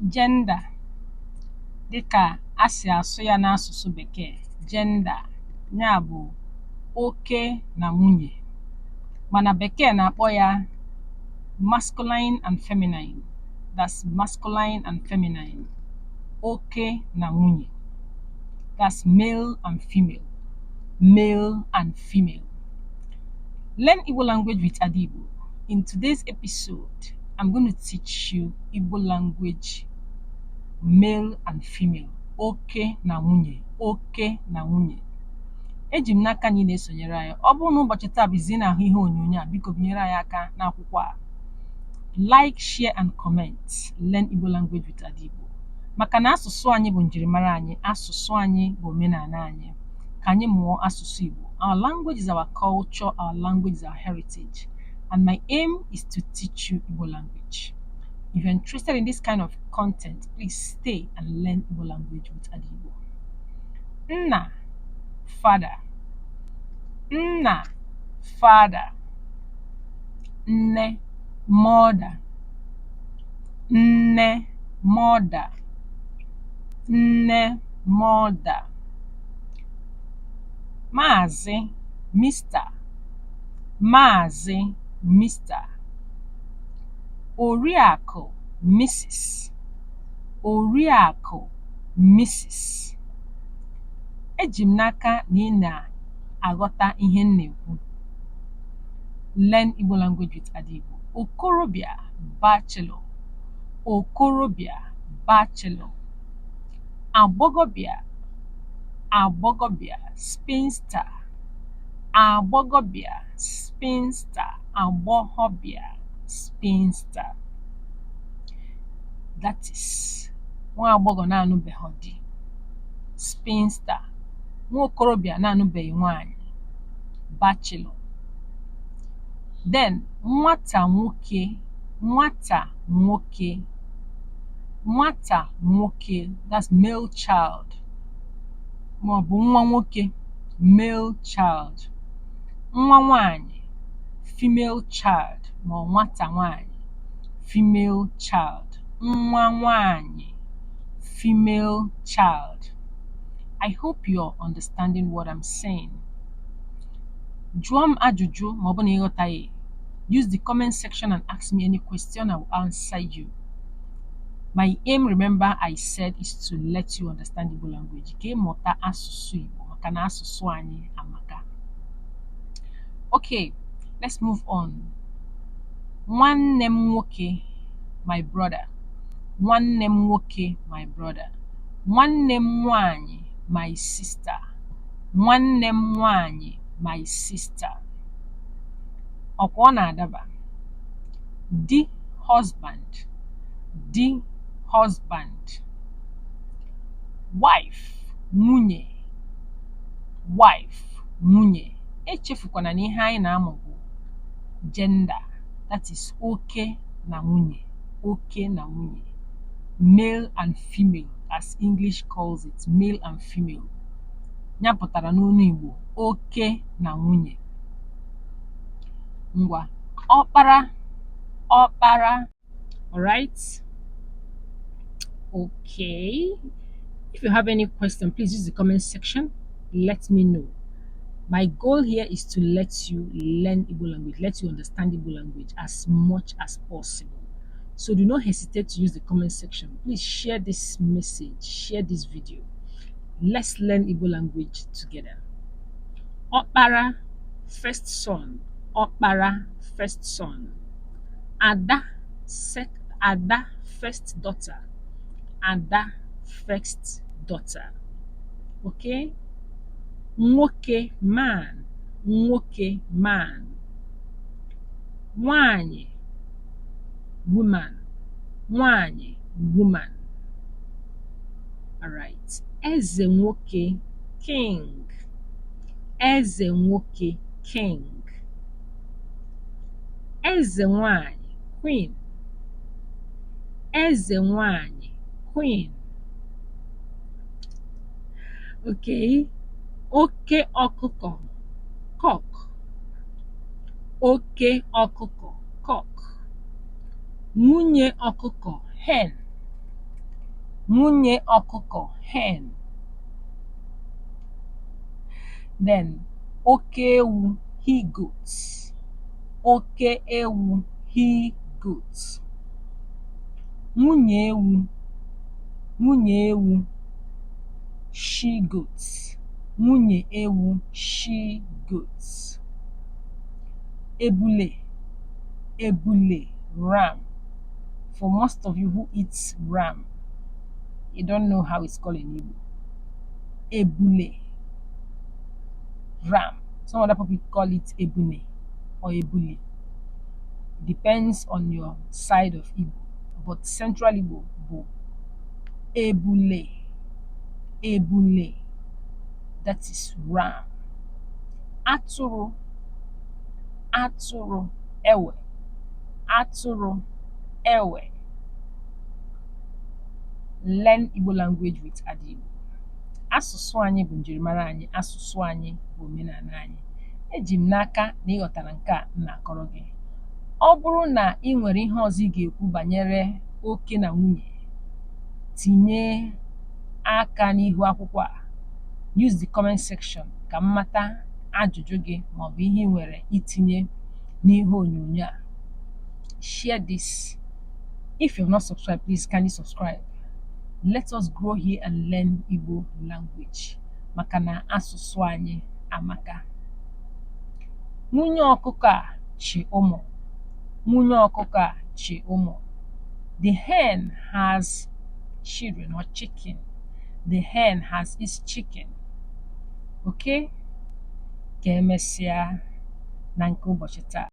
Gender, dịka a si asụ ya n'asụsụ Bekee, gender, ya bụ oke na nwunye, mana Bekee na-akpọ ya masculine and feminine. That's masculine and feminine, oke na nwunye. That's male and female, male and female. Learn Igbo language with Ada Igbo. In today's episode, I'm going to teach you Igbo language, male and female, oke na nwunye, oke na nwunye. Eji m n'aka na ị na-esonyere anyị. Ọ bụrụ na ụbọchị taa bụ izizi ị na-ahụ ihe onyonyo a, biko binyere anyị aka n'akwụkwọ a. Like, share and comment. Learn Igbo language with Ada Igbo. Maka na asụsụ anyị bụ njirimara anyị, asụsụ anyị bụ omenala anyị. Ka anyị mụọ asụsụ Igbo. Our language is our culture, our language is our heritage. And my aim is to teach you Igbo language. If you're interested in this kind of content, please stay and learn Igbo language with Ada Igbo. Nna, father. Nna, father. Nne, mother. Nne, mother. Nne, mother. Maazị, Mr. Maazị, Mr. Oriakụ, Mrs. Oriakụ, Mrs. Eji m n'aka na ị na-aghọta ihe m na-ekwu. Learn Igbo language with Ada Igbo. Okorobịa, bachelor. Okorobịa, bachelor. Agbọghọbịa, agbọghọbịa, spinster. Agbọghọbịa, spinster. Agbọghọbịa, spinster. That is nwa agbọghọ na-anụbeghị di, spinster. Nwa okorobịa na-anụbeghị nwaanyị, bachelor. Then nwata nwoke, nwata nwoke, nwata nwoke, that's male child maọbụ nwa nwoke, male child. Nwa nwaanyị, female child, ma ọ nwata nwaanyị, female child. Nwa nwaanyị, female child. I hope you're understanding what I'm saying. Jụọ m ajụjụ ma ọ bụ na ịghọtaghị. Use the comment section and ask me any question. I will answer you. My aim, remember I said, is to let you understand Igbo language. Ka ị mụta asụsụ Igbo maka na asụsụ anyị amaka. Okay, let's move on. Nwanne m nwoke, my brother. Nwanne m nwoke, my brother. Nwanne m nwanyị, my sister. Nwanne m nwanyị, my sister. Ọkwa ọ na-adaba. Di, husband. Di, husband. Wife, nwunye. Wife, nwunye. Echefukwana na ihe anyị na-amụ bụ gender, that is oke na nwunye, oke na nwunye, male and female, as English calls it, male and female. Ya pụtara n'onu Igbo oke na nwunye. Ngwa, ọkpara, ọkpara. Alright, okay. If you have any question, please use the comment section. Let me know. My goal here is to let you learn Igbo language, let you understand Igbo language as much as possible. So do not hesitate to use the comment section. Please share this message, share this video. Let's learn Igbo language together. Ọkpara, first son. Ọkpara, first son. Ada, sec Ada, first daughter. Ada, first daughter. Okay? Nwoke, man. Nwoke, man. Nwanyị, woman. Nwanyị, woman. Alright. Eze nwoke, king. Eze nwoke, king. Eze nwanyị, queen. Eze nwanyị, queen. Okay. Oke ọkụkọ, cock. Oke ọkụkọ, cock. Nwunye ọkụkọ, hen. Nwunye ọkụkọ, hen. Then oke ewu, he goat. Oke ewu, he goat. Nwunye ewu, nwunye ewu, she goat. Nwunye ewu, she goat. Ebule, ebule, ram. For most of you who eat ram, you don't know how it's called in Igbo. Ebule, ram. Some other people call it ebune or ebuli. Depends on your side of Igbo. But Central Igbo bụ ebule, ebule. That is ram. Atụrụ, atụrụ, ewe. Atụrụ, ewe. Learn Igbo language with Ada Igbo. Asụsụ anyị bụ njirimara anyị, asụsụ anyị bụ omenala anyị. Eji m n'aka na ị ghọtara nke a m na-akọrọ gị. Ọ bụrụ na ị nwere ihe ọzọ ị ga-ekwu banyere oke na nwunye, tinye aka n'ihu akwụkwọ a. Use the comment section ka m mata ajụjụ gị maọbụ ihe ị nwere itinye n'ihe onyonyo a. Share this. If you have not subscribed, please kindly subscribe. Let us grow here and learn Igbo language, maka na asụsụ anyị amaka. Nwunye ọkụkọ a chị ụmụ. Nwunye ọkụkọ a chị ụmụ. The hen has children or chicken. The hen has its chicken. Okay? Ka emesịa na nke ụbọchị taa.